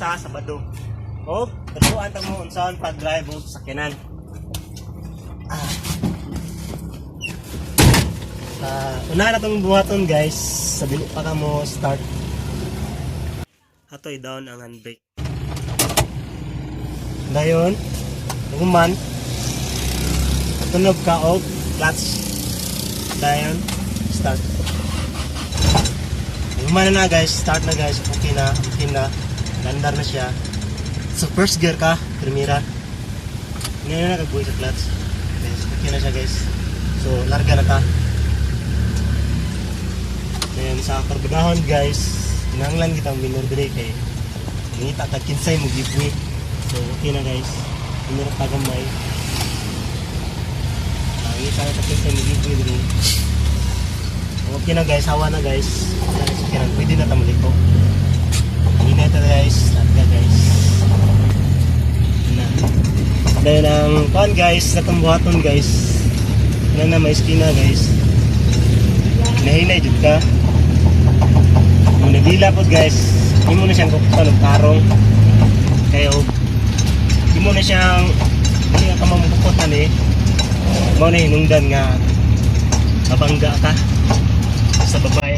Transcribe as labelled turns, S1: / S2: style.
S1: sa Sabado. O turuan ta mo unsaon pag-drive og sakyanan. Una na tong buhaton, guys, sa dili pa ka mo start. Ato i-down ang handbrake. Dayon, human, tunog ka og clutch. Dayon, start. Human na na, guys, start na, guys, okay na, okay na. Gandar na siya. So first gear ka, primera. Ngayon na nakabuhi sa clutch. Guys, okay na siya, guys. So larga na ta. Ngayon sa karbudahon, guys, kinahanglan kitang minor diri kay mangita ka kinsay mo giveaway. So okay na, guys. Minor ta gamay. Mangita ka kinsay mo giveaway diri. Okay na, guys, hawa na, guys. Okay na, pwede na ta maliko. Hindi na ito, guys, larga, guys. Na. Dahil ang kuan, guys, natong buhaton, guys. Na na may iskina, guys. Nahinay jud ka. Kung nagila po, guys, imo na siyang kukutan og tarong. Kaya imo na siyang hindi ka mamukutan eh. Mao na hinungdan nga mabangga ka sa babae.